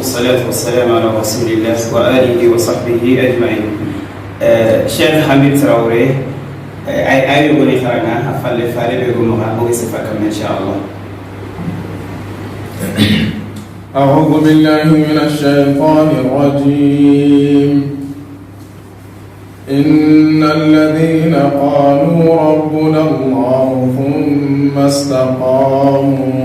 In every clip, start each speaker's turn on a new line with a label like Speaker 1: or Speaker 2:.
Speaker 1: والصلاة والسلام على رسول الله وآله وصحبه أجمعين. Cheikh Hamid Traoré ay ayo goni xaranga a falle fare be gomaxa oge sefa kam inshallah.
Speaker 2: أعوذ بالله من الشيطان الرجيم. إن الذين قالوا ربنا الله ثم استقاموا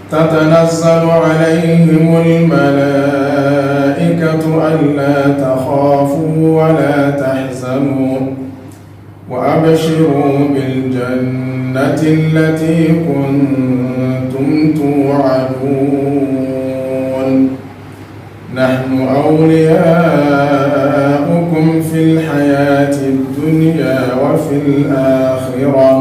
Speaker 2: تتنزل عليهم الملائكة ألا تخافوا ولا تحزنوا وأبشروا بالجنة التي كنتم توعدون. نحن أولياؤكم في الحياة الدنيا وفي الآخرة،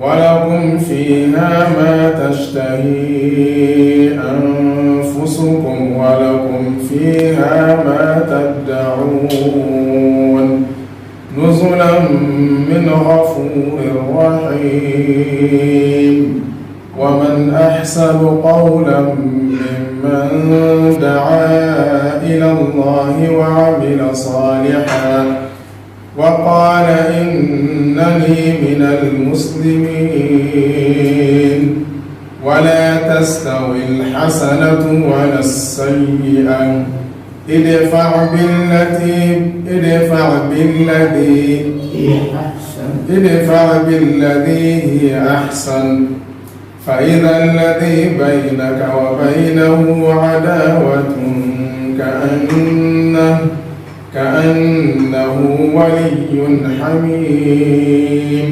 Speaker 2: ولكم فيها ما تشتهي أنفسكم ولكم فيها ما تدعون، نزلا من غفور رحيم. ومن أحسن قولا ممن دعا إلى الله وعمل صالحا وقال إنني من المسلمين. ولا تستوي الحسنة ولا السيئة، ادفع بالذي هي أحسن، فإذا الذي بينك وبينه عداوة كأنه ولي حميم.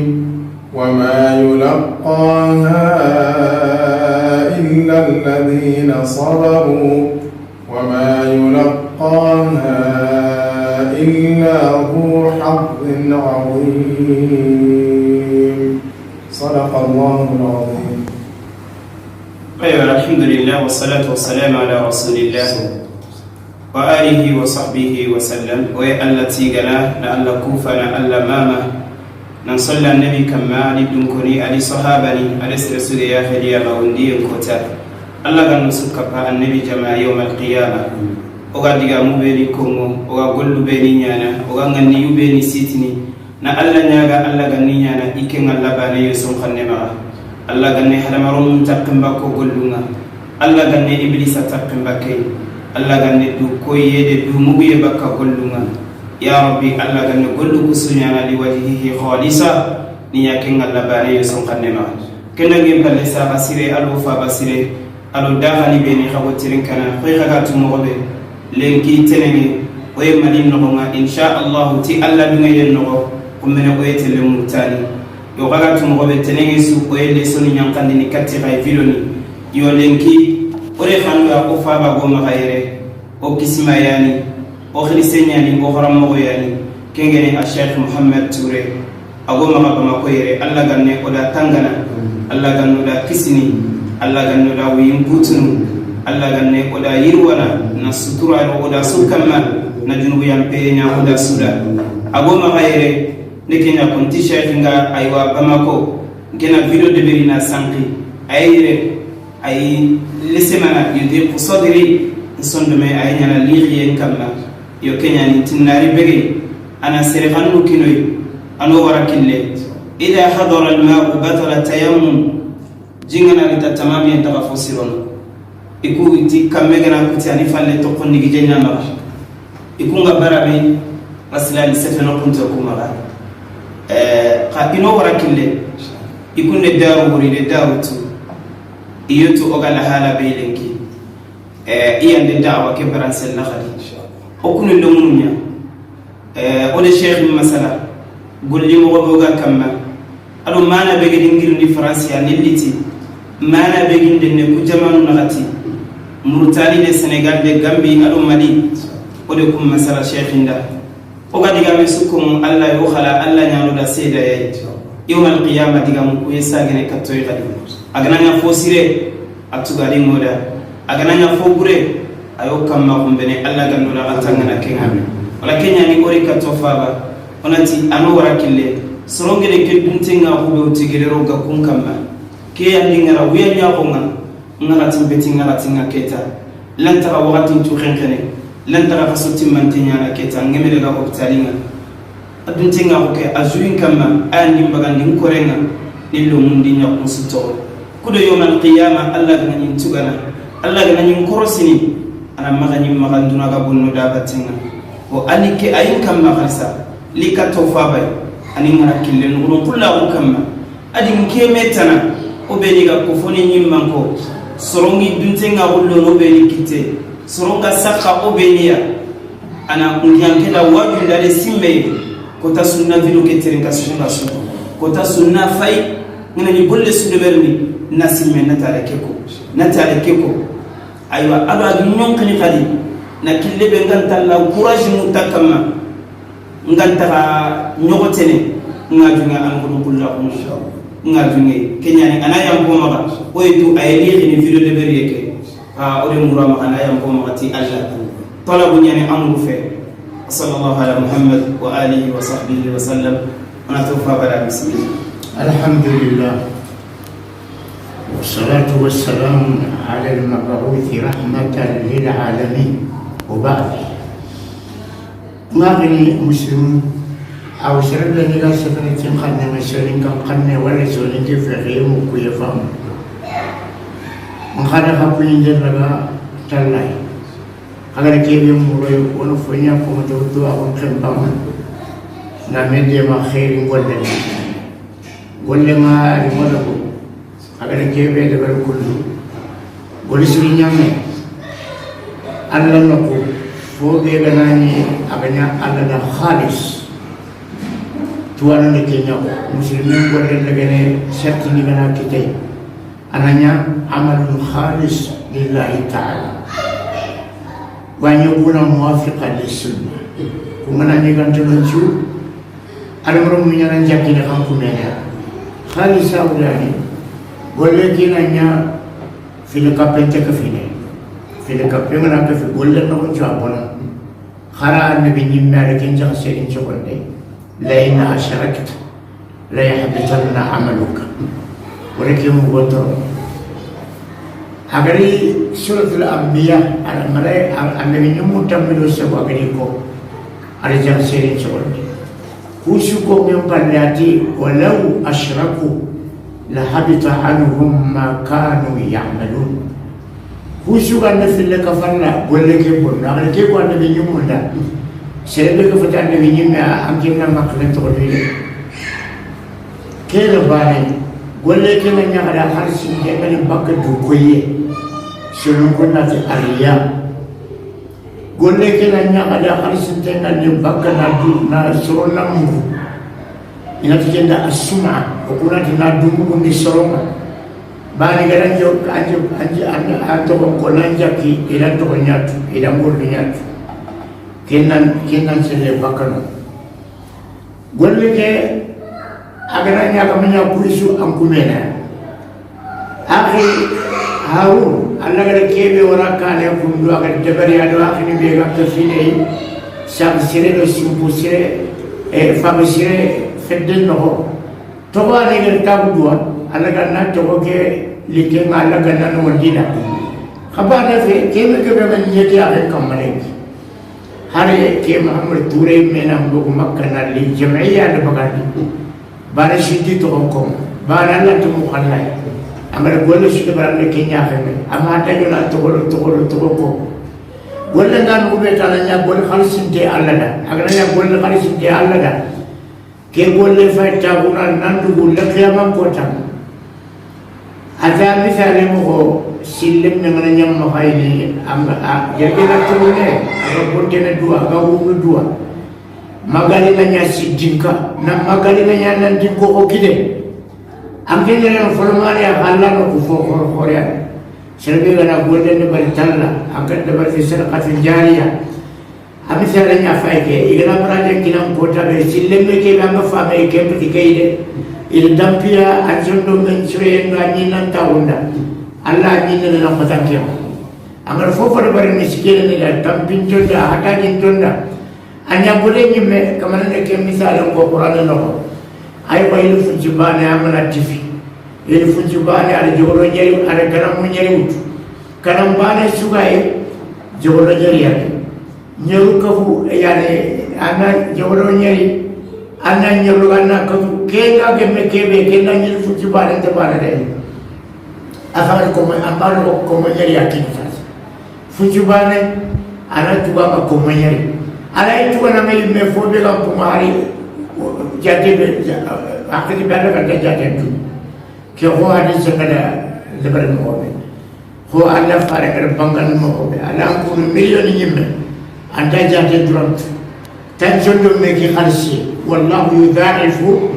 Speaker 2: وما يلقاها إلا الذين صبروا وما يلقاها إلا ذو حظ عظيم. صدق الله العظيم.
Speaker 1: أيوة، الحمد لله والصلاة والسلام على رسول الله وآله وصحبه وسلم. وي الله تيغنا نا الله كوفا نا الله ماما نصلى النبي كما علي دنكوني علي صحابني علي سرسول يا خليا ما كوتا الله كان نسكا النبي جماعة يوم القيامة. Oga diga mu beni kongo, oga gollu beni ñana, oga ganni yu beni sitini na Allah ñaga, Allah ganni ñana ike ngalla bane yo son xanne maxa. Allah ganne hadamaro mun takkemba ko gollunga, Allah ganne iblisa takkemba key, Allah ganne du koyede du muguye bakka gollunga. Ya rabbi, Allah ganne gollu kusuñana li wajhihi khalisa ni ña ke ngalla bane yo son xanne maxa. Kendangen palle saxa sire alo faba sire alo daxani beni xago tirin kana xoy xaga tumoxoɓe lenki tenenge oye mali noxonga inchallahu ti Allah dungeyen noxo kummene oye tele Murtani yo xaga tumoxoɓe tenenge su oye lesoni ñankandini katti xay viloni yo lenki ore xanuya o faba go maxa yere o kisima yani o xilise ñani o xaranmoxo yani kengene a Cheikh Mouhamed Touré ago maxa Bamako yere. Allah ganne oda tangana, Allah gannoda kisini, Allah gannoda wuyin kutunu, Allah ganne oda yirwana na sutura oda sukamma na junubu yampeña oda suda ago maxa yere ne kenya konti cheikh nga aywa Bamako nkena video deberi na sanki aye yere ay lesemana yudiqu sadri nsondume ay ñana lixiyen kamma yo keñani tinnari bege ana sere xannu kinoy ano wara kille ida hadara almau batala tayammum jinganarita tamamiyen taxa fo sirono iku iti kamme gana kuti ani falle toqonnigi jeñamaxa ikunga barabe asilani sefeno kunto kumaxa xa ino wara kille ikunde daru wuride daru tu iyotu oga lahala beylenki iyande dawa ke baransel na xadi o kunu longunuña ode cheikh masala golli moxo boga kamma aɗo mana begedi ngirndi France a nilliti mana begindenne ku jamanu naxati Mauritanie de Sénégal de Gambie aɗo Mali ode kum masala cheikhinda oga digame sukkomu Allah yo xala Allah ñanoda seeda yay yawmal qiyama digamu kuye sagene kattoy xadi aganaña fo sire a tugadi ngoda aganaña fo gure ayo kamma xumbene Allah gandoda xa tangana kenga wala keñani ori katto faba onati ano wara kille sorongede ke duntenga xuɓe o tigedero ga kun kamma ke yandingara wuya ñaxonga ngaratin beti ngaratinga keta. Lantaxa waxatin cu xenxene lantaxa xaso timmante ñana keta ngemere ga hôpitalinga aduntenga ko ke a juin kamma aya ndin bagandi nkorenga ni lomundi ñakun su toxo kudo yawmal qiyama Allah gana ñin tugana Allah gana ñin korosini ana maxa ñin maxanduna ga bonno da battenga o ani ke ayin kamma xalisa lika to fabay ani ngana kille nuxurun kullaxu kamma adin keme tana o beni ga kofoni ñimmanko sorongi duntenga xullono o beni kitte soronga sakha o beniya ana ngiyankela wajundale simme kota sunna vilo ke terenka suxunga su kota sunna fay ngana ni golle sudeberni na simme natale keko natale keko aywa ado adi ñonkini xadi na kille be ngantalla courage mu takkamma ngantaxa ñoxotene nga junge an xudu kullaxunu nga junge keñani ana yampo maxa oye tu aye lixini video deberiye ke a ode mura maxa ana yampo maxa ti Allah talabu ñani amuru fe. Sallallahu ala Muhammad wa alihi wa sahbihi wa sallam. Ona tofa bala bismillah.
Speaker 3: الحمد لله والصلاة والسلام على المبعوث رحمة للعالمين وبعد. ما غني مسلم أو سرد لنا سفنة قرن مسؤولين كم قرن ولا سؤالين كيف يغيم وكيفهم من خلق كل جربة تلاي agar كيف يمر ونفنيا كم تودوا أو كم بام نعمل ما خير ولا golle ma ari moda ko agara kebe de bar kullu goli suri nyame alla nako foge ganani aganya alla da khalis tuwana ne kenya ko muslimin golle de gene serti ni gana kite ananya amalun khalis lillahi ta'ala wa yakuna muwafiqan lis-sunnah kumana ni gantono chu alamro munyana jakine kan kumena khalisa ulani golle kinanya fil kapente ka fine fil kapente na ka fi golle no ko abona khara annabi nyimma re ken jax serin chokonde la in asharakta la yahbitanna amaluka walakin mugoto agari suratul anbiya al malai annabi nyimmu tammido sebo agari ko ara jax serin chokonde kusuko min pallati walau ashraku la habita anhum ma kanu ya'malun kusuka na fil kafarla golle ke bon na ke ko annabi nyumunda serebe ko fata annabi nyimma am jinna makna to do ke lo bane golle ke na nyaara har sin ke ngani bakka du koye sunu ko na ti ariya golle ke na nyaara har sin te ngani bakka na du na sorona mu ina ti jenda asuma ko kuna ti na du mu ni soroma bani garanjo anjo anjo anto ko nanja ki ila to nyatu ila ngol nyatu kenan kenan sele bakano golle ke agara nya kamanya kuisu angkumena akhi Harun Allah gara kebe wara kane kundu agar dabari ado akhi be ga tafine sab sire do simpu sire e fam sire fedden no to ba ne gar tabu dua Allah ganna to ke like Allah ganna no dina khabana fe kebe kebe man yeti akhi kamale hare ke Muhammad Toure mena mbugo Makka na li jam'iyya da bagandi bana siti to kom bana la to mu khallay amara golle su barande kenya xeme ama ta jona to to to ko golle ngan ko be tan nya golle khalisinte alla da agara nya golle khalisinte alla da ke golle fa ta guna nandu golle qiyamam ko tam ata misale mo ko sillem ne ngana nyam ma khayni am a yake la to ne aga bontene duwa aga wunu duwa magali na nya sidinka na magali na nya nan dinko ko kide am ke ne formale ya Allah no ko fo ko ko ya serbe gana golle ne bari talla akan da bari sadaqatul jariya am sala nya fay ke igana maraje kinam ko tabe sillem ke ba ma fa me ke pti keide il dampia ajondo men sure no ani nan taunda Allah ni ne na ko tanke amar fo fo bari miskine ne da tampin tonda hata tonda anya bole nyimme kamana ne ke misale ko Qur'an no ay ko il fujibane amana tifi il fujibane ala jogoro nyeri ala kanam nyeri wut kanam bane sugaye Jogodo ñeri yake ñeru kafu yani ana jogodo ñeri ana ñeru ana kafu kenga gemme kebe kenga ñeri futti bare te bare de afar ko mo ambaro ko mo ñeri yake futti bare ana tuba ma ko mo ñeri ala itu na me me fo be kam ko mari jate be akri be ala ka jate tu ke ho hadis kada lebar mo be ho alla fare kar bangan mo be ala ko million yimme anta jate durat tension do me ki khalsi wallahu yudha'ifu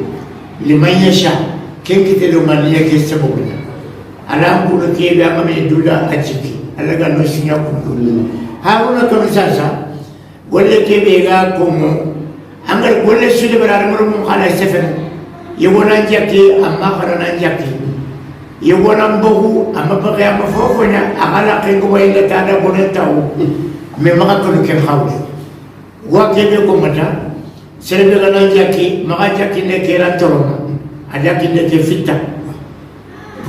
Speaker 3: liman yasha ken kite do maliya ke sababu ala ko ke be amame dula ajiki ala ga no sinya ko haruna ko sasa golle ke be ga ko mo angar golle sude barar mo khala sefer yewona jaki amma kharana jaki yewona mbogu amma baga amma fofona akala kengo wayla tada bonetaw me maka ko ke xaw wa ke be ko mata serbe ga nan jaki maka jaki ne ke ran toro ada ki ne ke fitta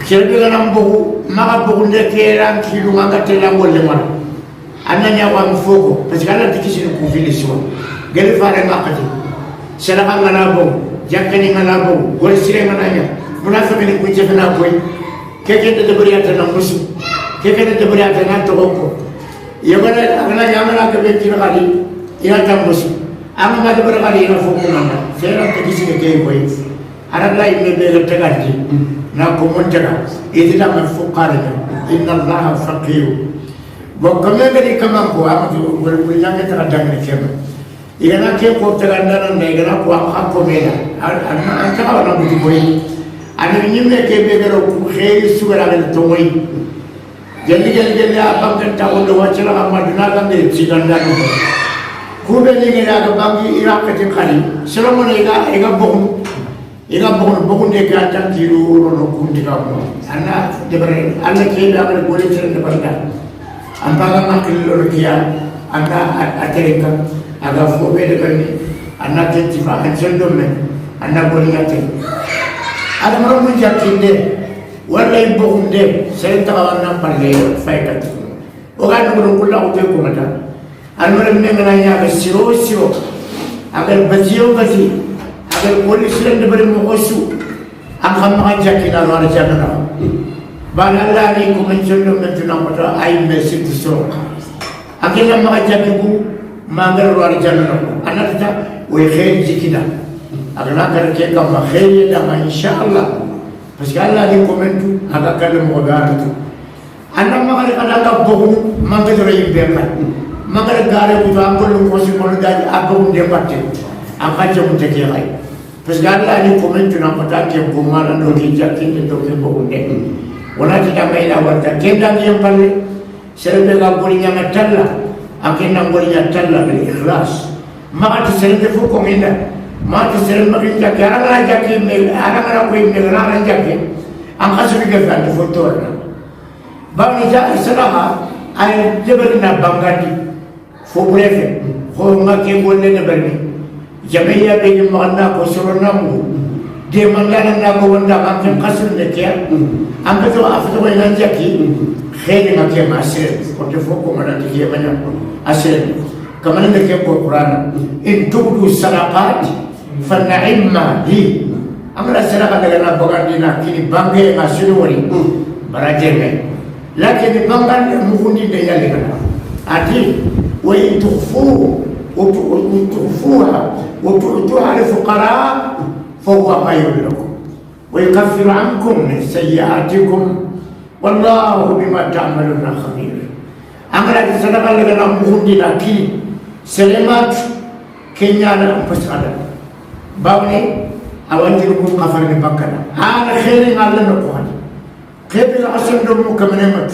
Speaker 3: serbe ga nan mbogu maka bogu ne ke ran kilu nga tela golle mara ananya wa mfoko parce que ala tikisi ko fili so gel fare ngakati seraka ngana bo jakani ngana bo gol sire ngana nya munafiki ko jefna koy keke de debriata na musu keke de debriata na toko yogana agana yamana ke be kiri ila tambusu amma ma de barali ila foko nanda sera tikisi ke koy aralla imme be tagandi na ko mon taga idina man fuqara inna allaha faqir bon comme ngari kaman ko amatu wol wol yange taga dangne kema igana ke ko taga ndana ne igana ko am ko mela an an taga wana buti koy ani nyimme ke be garo ku kheri sugara gel toy gelli gelli gelli abam ta wondo wacela amaduna gambe tiganda no ku be ni ngara ga bangi iraq te khali solomon iga iga bokum iga bokum bokum de ka tan kiru ro ku ndiga mo ana de bare alla ke da bare gole tere de barda ambaga makillo kiya anda atereka aga fobe de banni anna tentifa an sendo men anna goliyate ada maro mun jakinde wala ibokunde senta wana palle faykat o ga no kulla ko ko mata anore men ngana nya ga siro siro agar bajiyo baji agar police de bari mo hosu am xam ma jakina ro ara jakana bana la ni ko men sendo men tuna mata ay merci du so akela ma jakiku mangar ro ara jakana anata o khair jikida agana kar ke kam khair da ma inshallah parce que Allah ni komentu aga kal mo gaatu anna ma kar kada ka bogu mangar ro yimbe ma mangar gare ko am ko ko si mo daji abu de batte aka jom te ke hay parce que Allah ni komentu na mata ke ko mala do ki jakinde do ke bogu de wala ti dama ila warta kenda ngiyam palle serbe ga gori nyanga talla akena gori nya talla bil ikhlas ma ti serbe fu ko nginda ma ti serbe ma kinja kara jaki me ara ara ko me ara jaki am khasu ke fa fu torna ba ni ja salama ay jebel na bangandi fo brefe ko ma ke golle ne berni jamiya be ma na ko sorona mu de mangana na ko wonda ma ken khasu ne ke am ko afto ko nan jaki khayri ma ke masir ko te fo ko mana ti ke manya asir kamana ne ke ko qur'an in tubdu sadaqat fa ni'ma hi amra sadaqa daga na bagandi na kini bange masir wori baraje me lakin bangan mugundi de yalle kana ati wa in tukhfu wa tukhfuha wa tu'tuha lil fuqara فهو خير لكم ويكفر عنكم من سيئاتكم والله بما تعملون خبير. أمر الصدقة لنا مهندي لكن سلامات كنيا أنا أنفس هذا باوني أوانجلكم كفر بكنا أنا خير على نقواني كيف الأصل دمو كمنمت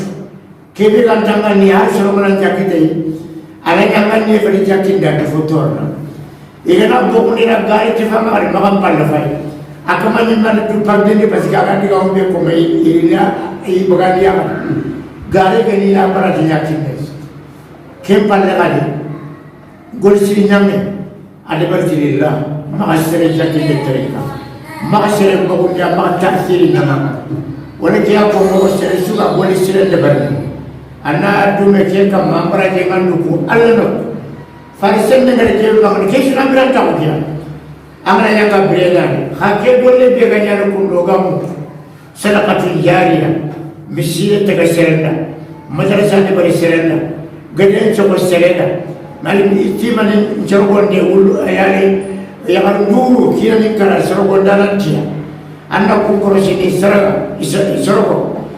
Speaker 3: كيف الأنتما نيار سلمان جاكيتي أنا نعمل نيفر جاكين دار فوتورنا إذا نبغى نرجع تفهم على مقام بالفاي أكمل من تفهم بس كأنا نقوم بكم إلى إيه بغانيا غاري غنيا برا جاكين كم بالغالي قول سينامي على برجل الله ما أشتري جاكين الطريقة ما أشتري بقول يا ما تأثير نما ولا كيا كم أشتري سوى قول سيرن دبرني Anna dume ke kam ambara je ngandu ko alla no farisen ne ngare ke ba ke suna biranta ko kiya angana nyanga birena ha ke golle be ga nyana ko do gamu sadaqatu jariya misile tega serenda madrasa ne bari serenda gaden choko serenda malim itimani jorgonde wulu ayani yagar nduru kirani kara sorogonda nantiya anna ku korosini saraga soroko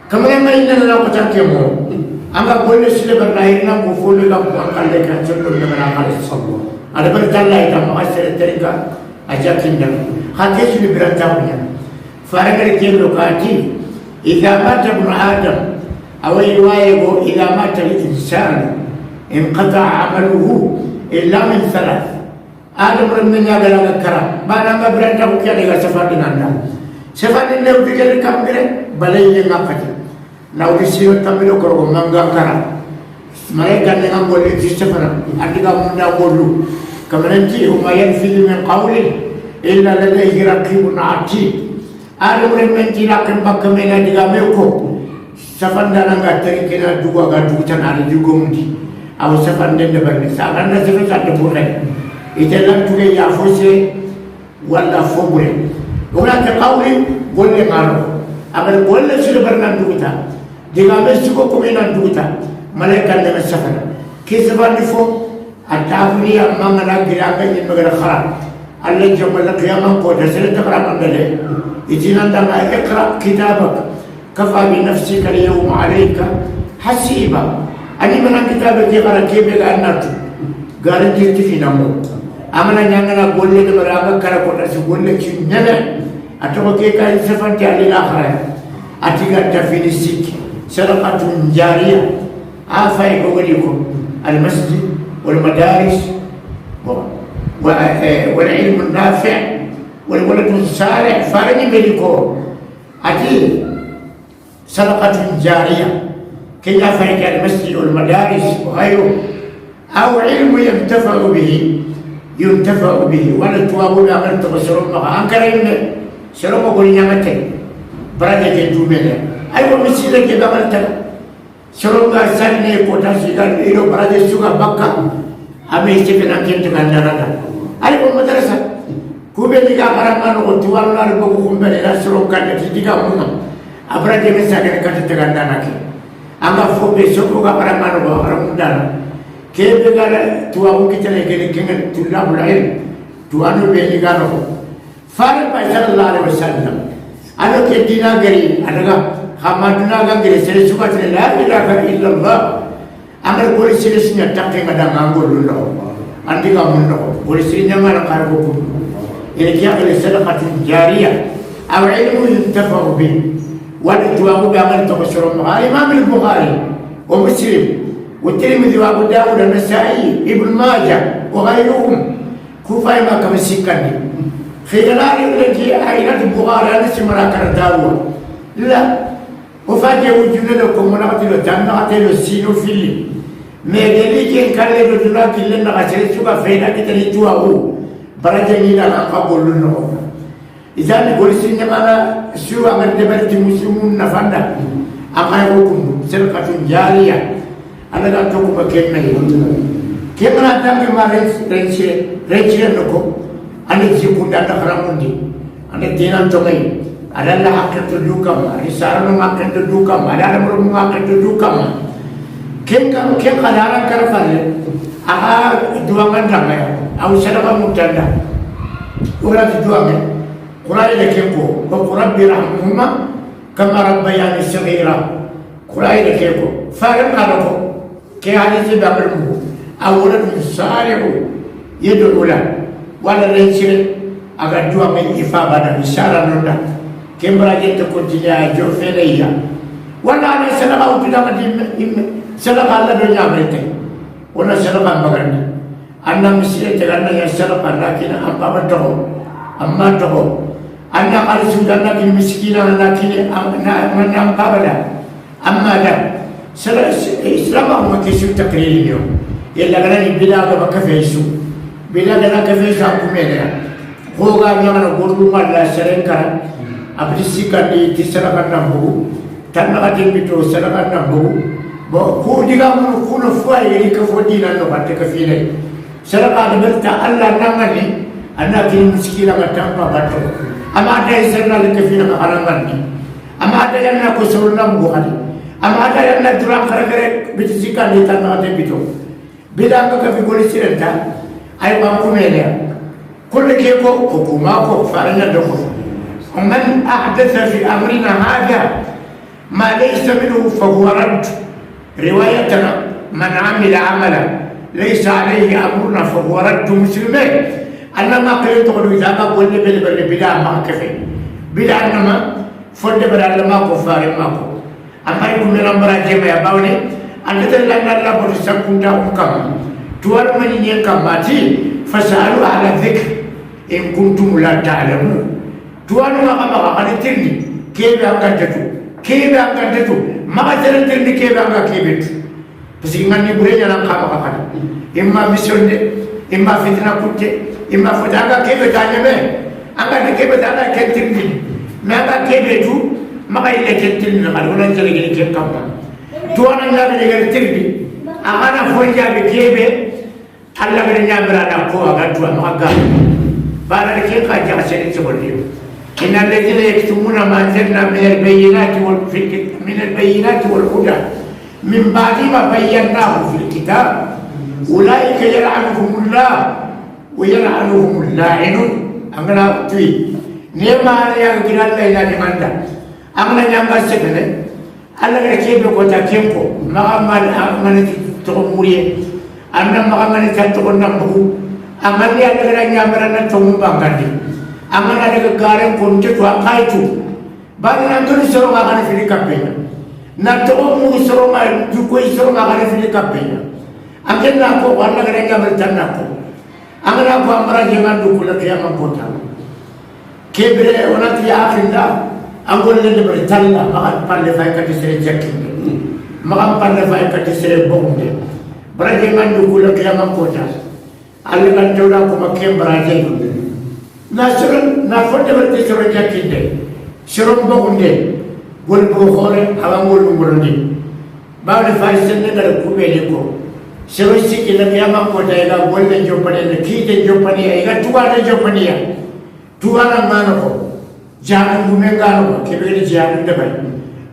Speaker 3: kamane mai nana na ko tanke mo anga golle sile barna irna ku fulu ga ku akalle kan chollo ne bana khale ada bar talla ita ma asere terika aja kinda hake sile biranta kunya faragar ke lokati idha mata ibn adam aw riwaya go idha mata al-insan انقطع عمله إلا من ثلاث. آدم رمنا غلا كرا ما نما برانتا كي دغا سفر دنا سفر دنا ودي كم غره بلاي نغا ناودي سيو تاميلو كرو مانغا كرا ملائكة نغا بولي في سفر أدغا منا بولو كمنتي وما ينفذ من قول إلا لديه رقيب عتيد. آدم رمنا لكن بكمنا دغا ميكو سفر دنا غا تريكنا دوغا غا دوغتان على دوغومدي أو سفر دنا برني سافر سفر ساتبوري إذا لم تري يا فوسي ولا فوبري ولا تقولي قول لي قالوا أما قول لي سير برنا دوتا دعامي سكو كمينا دوتا ملائكة نما سفر كي سفر نفو أتعرفني أما أنا قراءة إنه خرا الله جمال القيامة قوة سير تقرأ من ذلك إذا عندما اقرأ كتابك كفى بنفسك اليوم عليك حسيبا أني من كتابك يقرأ كيف يقرأ garanti tifinamo amana nyangana golle de baraga kara kota si golle ki nyana atoko ke kay sefante ali akhira atiga tafini sik sadaqatun jariya afay ko woni ko al masjid wal madaris wal ilm nafi' wal walad salih farani meliko ati sadaqatun jariya ke ya fay al masjid wal madaris wa ghayru أو علم ينتفع به ينتفع به ولا توابون أمر تبصرون ما أنكرين سلام أقول نعمتين برادة جدومنا أيوة مسيرة كذا مرت سلام قاسني كوتا سيدان إلو برادة سوى بكا أمي سكنا كنت كندرنا أيوة مدرسة كوبي لقى برمان وتوالنا ربكم بلا سلام كان تيجا منا أبرادة مساكن كنت كندرنا كي أما فوق سوى برمان وبرمدنا كيف قال تواو كتلة كده كنا طلاب العلم توانو بيجانو فارق صلى الله عليه وسلم أنا كدينا غري أنا خمدنا غري سلسوة لا إله إلا الله أنا كل سلسلة تقي مدام أقول له عندي كم له كل سلسلة ما نقاربكم إذا كان الصدقة جارية أو علم ينتفع به والتواو بأمر تبشر الإمام البخاري ومسلم والترمذي وابو داود النسائي ابن ماجه وغيرهم كوفاي ما كم سكني خلال التي عائلة البخاري أنا سمرا كرداوا لا وفاجئ وجود لكم ونقتل تنقتل السينو فيلي ميدلي كان كان لدنا كلنا غسل سوى فينا كتلي تواو برجعني لا قبول لنا إذا نقول سينما سوى من دبرت مسلمون نفندا أقايبكم سرقة جارية أنا لا تقوم بكلمة كم أنا ما رنشي نكو أنا تيكون أنا خراموندي أنا دينا تومي أنا لا حق تدوكم أنا سارنا ما حق تدوكم أنا أمر ما حق تدوكم كم كم خدارا كرفال أها دوامن رمى أو سلام متنا ولا تدوامن قرآن لكيكو وقرب رحمهما كما ربياني صغيرا قرآن لكيكو فارم قالكو كي حديث بابرمو أولد صالح يدعو له ولا رنسل أغدوا من إفابة إشارة نودا كم راجع تكون جو فيليا ولا أنا سلام أو تدام سلام الله دنيا مرتين ولا سلام مغني أنا مسيرة تغنى يا سلام لكن أما بدو أما دو أنا قال سودانا كي مسكينة أنا كي أنا أما بلا أما لا إسلام هو كيسو تقرير اليوم يلا غني بلا غبا كفيسو بلا غنا كفيسو أكملنا هو قال لنا نقول ما لا سرين كرا أبدي سكاني تسرع كنا بو تنا قديم بتو سرع كنا بو Bon ku diga mun ku no fo ay ka fo dina no batte ka file saraka da berta Allah nangani anna ki miskila ma tampa batto ama da serna le ka file ka alangani ama da yanna ko sorna mu hadi ama da yanna duran kare bitisika ni tan na te bito bida ka ka fi goli sirenta ay ma ku mele kullu ke ko hukuma ko farana da ko man ahdatha fi amrina hadha ma laysa minhu fa huwa radd روايتنا من عمل عملا ليس عليه امرنا فهو رد. مسلمين أنا ما قلت تقول إذا ما قلنا بل بل بلا ما كفي بلا أنما فرد بلا ما كفار ما كو أما يكون من أمر جمع باوني أن تلا أن الله برسكون داهم كم توار من يكماتي فسألوا على الذكر إن كنتم لا تعلمون توار ما ما قال ترني كيف أنكرتو كيف أنكرتو ما قدرت ترني كيف أنك كيف بس إيماني بريء أنا كم قال إما مشون إما فتنة كنت إما فتاة كيف تعلمه أنك كيف تعلم كيف ترني ما كيف تو ما قال كيف ترني قال ولا ترني كيف كم توار الله بيجي ترني أنا فوجا بكيف الله بيجي أمرنا قوة قدوة ما قال بعد كيف قال جالسين تقولي إن الذين يكتمون ما أنزلنا من البينات من البينات والهدى من بعد ما بيناه في الكتاب أولئك يلعنهم الله ويلعنهم اللاعنون. أمنا توي نيما يا رجال لا إله إلا الله أمنا نعم سكنة الله كيف يقول تكيمكو ما ما ما تقوموري أمنا ما ما تقول نمبو أمنا يا رجال نعم تقوم بانغادي أمنا لك كارم كنت توقعتو بعد نانتوني سرو ما كان في الكابينة نتقوم سرو ما جوكوي سرو ما كان في الكابينة أمنا نكو وانا كنا نعم تنكو أمنا كو أمرا جمان دوكولا كيما كوتا كبره وناتي آخر أقول لنا بريتانيا ما كان بالي فاي كتير جاكين ما كان بالي فاي كتير بومde برا دوكولا كيما كوتا الله كان جودا كوما كيم براجي ناسرن نافوت برتي سرون جاكين ده سرون بومde قول بوخورة أبغى قول بومردي بعد فايسن نقدر كوبيلكو سروسي كنا كيما كوتا إذا قول جوبني كيت جوبني إذا توارد جوبني tuana ngano ko jaanu gume ngano ko kebere jaanu debay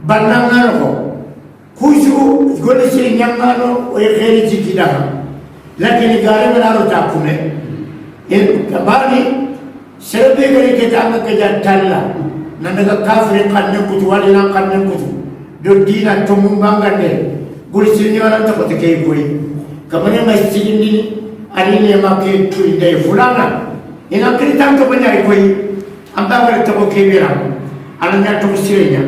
Speaker 3: banna ngano ko kuju gole siri nyangano o kheri jikida lakini gare ngano ta kume en kabani serbe gare ke tanga ke jatalla nanaga kafir kanne kutu wali nan kanne kutu do dina to mum bangande gole siri nyana to ko te kay boy kamane masjidini ani ne ma ke tu inde fulana ina kritan to banyari koy amba wala to ko kebira ala nya to sirenya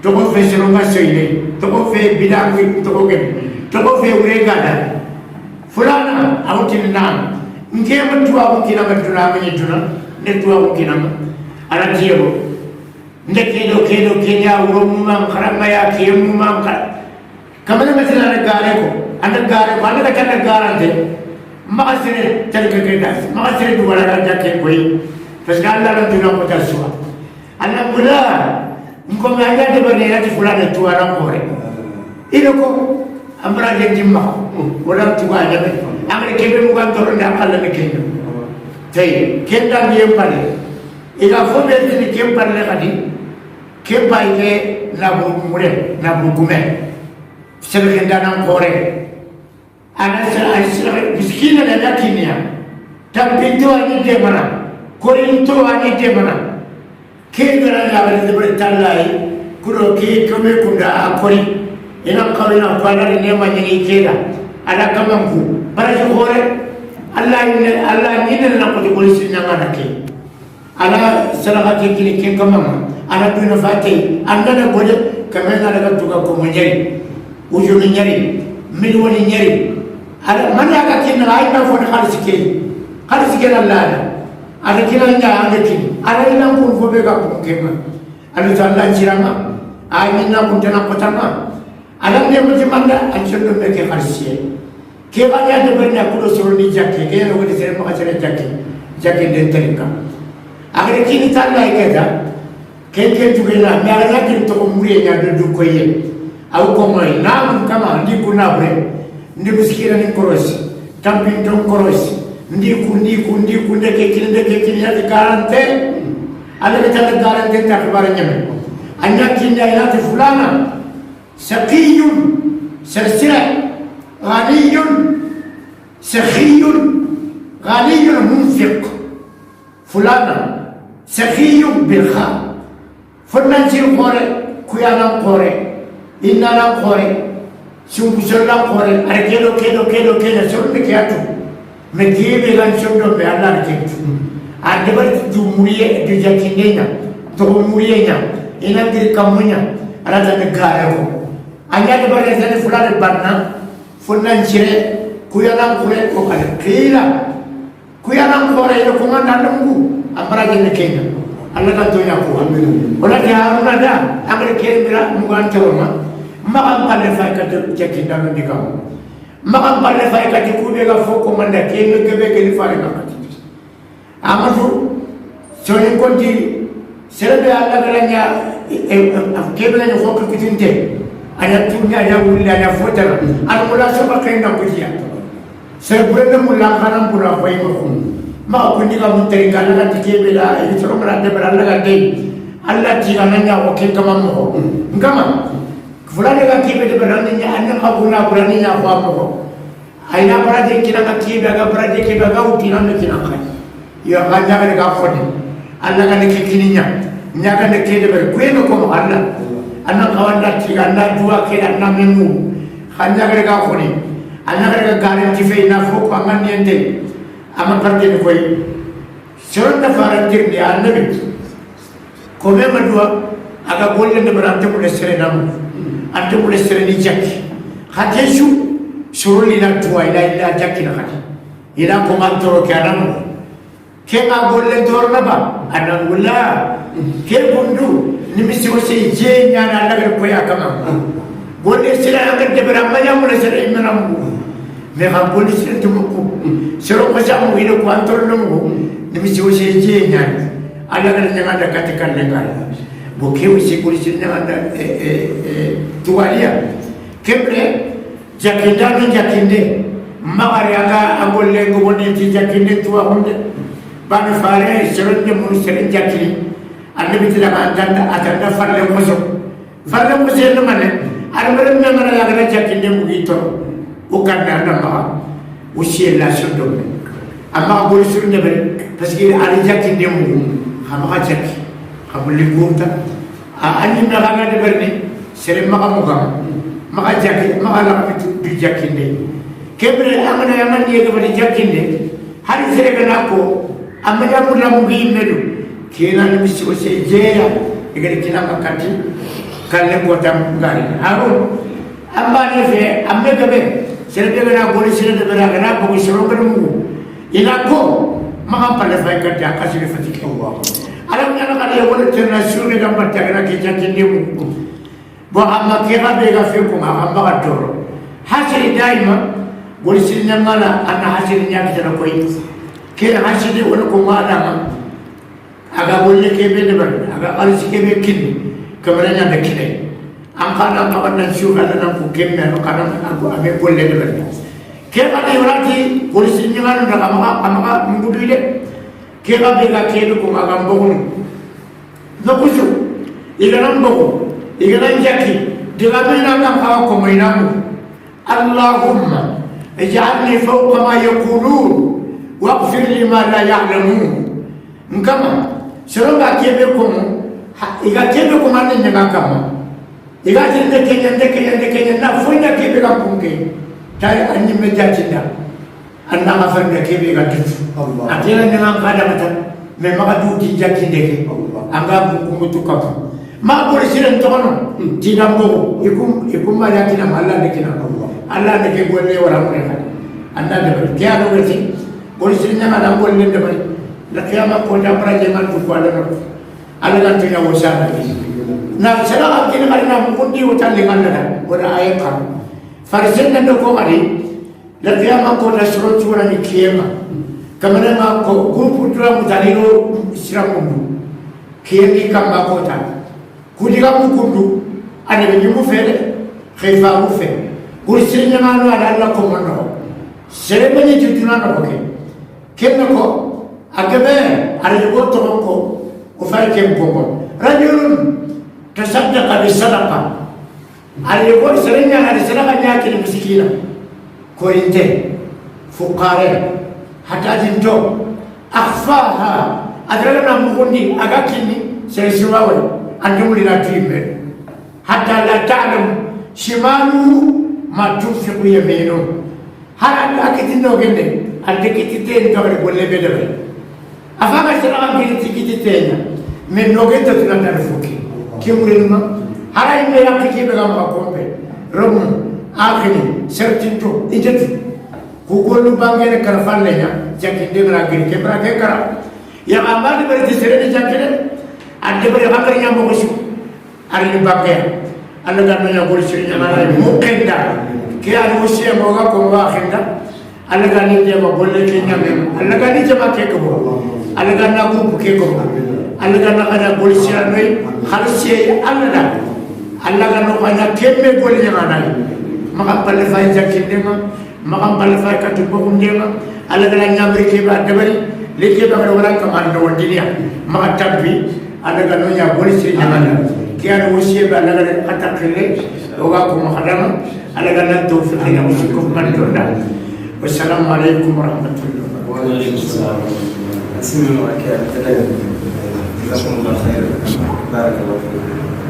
Speaker 3: to ko fe seronga seine to ko fe bidangi to ko ke to ko fe urenga da fulana awtin na nge man tuwa ko kina man tuna man tuna ne tuwa ko kina ala tiyo ne kedo kedo kenya uro mum kharama ya ke mum khar kamane matana na gare ko anda gare ko anda kana garante ما سر تلك كده ما سر دوباره رجع كوي بس قال لا تنا متسوى أنا بلا إنكم ما جات بنيرة فلان توانا موري إلكم أمرا جديما ولا توانا أمر كيف ممكن ترون أقل من كده طيب كم دام يوم بالي إذا فوق اللي كم بالي قدي كم بايله نابو موري نابو كومي سر كده موري أنا سأل مسكينة لا كينيا تبيتو أني تمنا كورينتو أني تمنا كيف أنا أقول بريتانيا كلو كي كم كندا أكوري إن كارينا كوانا نيما نيجي كذا على كم كو برجع كوري الله إن الله إن لنا كل بوليس نعنا كي على سلاحة كي كي كم أنا دون فاتي أنا نقول كمان أنا كتوكا كومنجري وجومنجري مليون نجري على من يا كين راي ما فون خالص كين خالص كين الله أنا كين أنا أنا كين أنا إن كون فوبي كم كين أنا تعالى جيراما أنا إن كون تنا كتاما أنا نيم جمانا أنشون نك خالص كين كيف أنا تبرنا كل سرني جاكي كين لو كنت سر ما كسر جاكي جاكي دنتريكا أگر كين تعالى كذا كين كين تقولنا ما أنا كين تقوم مريا يا دو كويه Aw ko moy nam kama ndi kuna bre ndi biskira ni korosi tampin ton korosi ndi ku ndi ku ndi ku ndeke kini ndeke kini ya garante alla be tan garante ta xibar ñame anya kinda ila fulana saqiyun sarsira ghaniyun sakhiyun ghaniyun munfiq fulana sakhiyun bil kha fonnanci khore kuyanan khore innanan khore sumbusollan khore ara kedo kedo kedo kedo sorne kiyatu me kebe gan sondo be Allah kentu a debar du muriye du jakindenya to muriye nya ina dir kamunya ala ta gare ko anya debar ta fulana barna fonnancire kuyanan khore ko kala qila kuyanan khore ila ko nganda nungu amara jenne kenya Allah kan tonya ko wala ti haruna da amare kemira mugan tawma ma am palle fay ka jakki danu di kam ma am palle fay ka ti kube ga foko manda kenge kebe ke li fare ka amatu sonin konti serbe Allah garanya kebe la foko kitinte aya tunya ya wulla ya fotara al mula soba kenda kujiya serbe na mula kanam pura fay ko ma ko ni ka mun teri kala la tike bela e toro mara de bela la de alla ti kana nya o ke kama mo ngama fulane ka kibe de bela ni nya anna ka buna bura ni nya ko mo ayna bara de kina ka kibe ga bara de kibe ga uti na me kina ka ya ka nya ga ka fodi alla ka ne ke kini nya nya ka ne ke de bela ko no ko mo alla anna ka wanda ti anna duwa ke anna memu khanya ga ka fodi alla ga garanti fe na fo ko amani ente ama parte ni koy soronda farantir ni annabi ko me madua aga golle ne barante mo sere nam ante mo sere ni jakki khatesu soroli na tuwa ila ila jakki na khati ila ko man toro ke anam ke ma golle torna ba anam wala ke bundu ni mi siwo se je nyana alla ko ya kama golle sere anga de baramma ya mo sere imram me ga golle sere tumuku sero ko jamu ino ko antoro nungu ni mi siwo se je nyana alla ga nyanga da katikan le kala bo ke si ko si nyanga da tuwalia kembre jakinda no jakinde magari aga agolle ngo bonni ti jakinde tuwa hunde banu fare sero de mun sere jakini annabi tila ka atanda atanda farle koso farle koso no mane armere me mara la ga jakinde mu gito o kanda na ma aussi la sodome amma bol sur ne be parce que ali jakinde mu xama jakki xamul li gurta a anni na ga de berni sere ma mo ga ma jakki ma la ko du jakinde kebre amana amani ye ga jakinde hari sere ga na ko amma ya mu la mu gi medu kena ni misi o se jeya e ga kina makati kalle ko tam gari haru amma ne fe amme gabe sere ga na gori sere de bera ga na ko soro ga mu ina ko ma palle fay ka ta kasiri fatiki Allah alam nyana ka le wala terna sure ga batta ga ke jakinde mu bo amma ke ga be ga fe ko ma amma ga toro hasiri daima gori sere nyamala anna hasiri nyaki ta ko yi ke hasiri wala ko ma da aga bolle ke be de bar aga alisi ke be kinni kamara nya be kine am kana ma wannan shuga da nan ku kemme no kana ko ame bolle de bar ke kana yurati polisi ni nganu daga ma ama ngudu de ke ga be ga ke ko ma ga mbogu no kusu iga nan mbogu iga nan jaki diga be na kam ha ko mai namu allahumma ij'alni fawqa ma yaqulun waghfir li ma la ya'lamun ngama soro ga kebe ko iga kebe ko man ni nga kama iga tinde kenya de kenya de kenya na fonya kebe ga kunke tay anni me jatinda anna ma farne kebe ga tutu
Speaker 2: Allah.
Speaker 3: Atena ni nga kada mata me ma du ti jatinde ke anga ku mutu kam ma ko siren to kono ti dambo ikum ikum ma jatina Allah ne kina
Speaker 2: Allah.
Speaker 3: Allah ne ke golle wara mo ne anna de ke ado weti ko siren nga na golle de bari la kiyama ko ta bara je man ko ala no ala kan tinya wosana na sera ka kini mari na mundi wota le kan na wala ay kan farsen na ko mari la kiyama ko ta soro chura ni kiyama kamana ma ko groupe tura mutaliro siramundu kiyemi kamba ko ta kudiga mukundu ane be nyumu fere Khifaru fe gol sere ñangano ada Allah ko mon no sere mani ti duna no ke kenna ko agame ala yugo to ko o fay kem ko ko rajulun tasaddaqa bi sadaqa ala yugo sere ñanga ada sadaqa ñaakini miskina korinte fuqare hatta jinto akhfaha adraga na mugundi aga kinni sere siwawe andumuli na tuime hatta la ta'lam shimaluhu ma tunfiqu yaminu har akiti no gende ande kitite to golle be debe afaga sera am kiti kitite nya men no gende to nan fuki kimurelma hara ime yakki be gam kombe rom akhini sertinto ijeti ku gollu bangene kara falle nya jakinde bra giri ke bra ke kara ya amadi bari tisere ni jakine ande bari hakari nya mo ko ari bange alla ga no gol siri nya mara mo kenda ke ari wosiya mo ga ko wa kenda alla ga ni jama golle ke nya me alla ga ni jama ke ko alla ga na groupe ke ko alla ga na kana gol sira noy khalsi alla da alla ga no kana kemme gol nya mana maka palle fay jakinde ma maka palle fay katu bokunde ma alla ga nyamri ke ba dabari leke ba ga wala kaman no wondiya maka tabbi alla ga no nya gol siri nya mana ke ari wosiya ba alla ga atakile oga ko makadama alla ga na tawfiq ina wosikum man tonda. Wassalamu alaikum warahmatullahi
Speaker 1: wabarakatuh. Bismillah. Jazakumullah khair. Barakallahu fiik.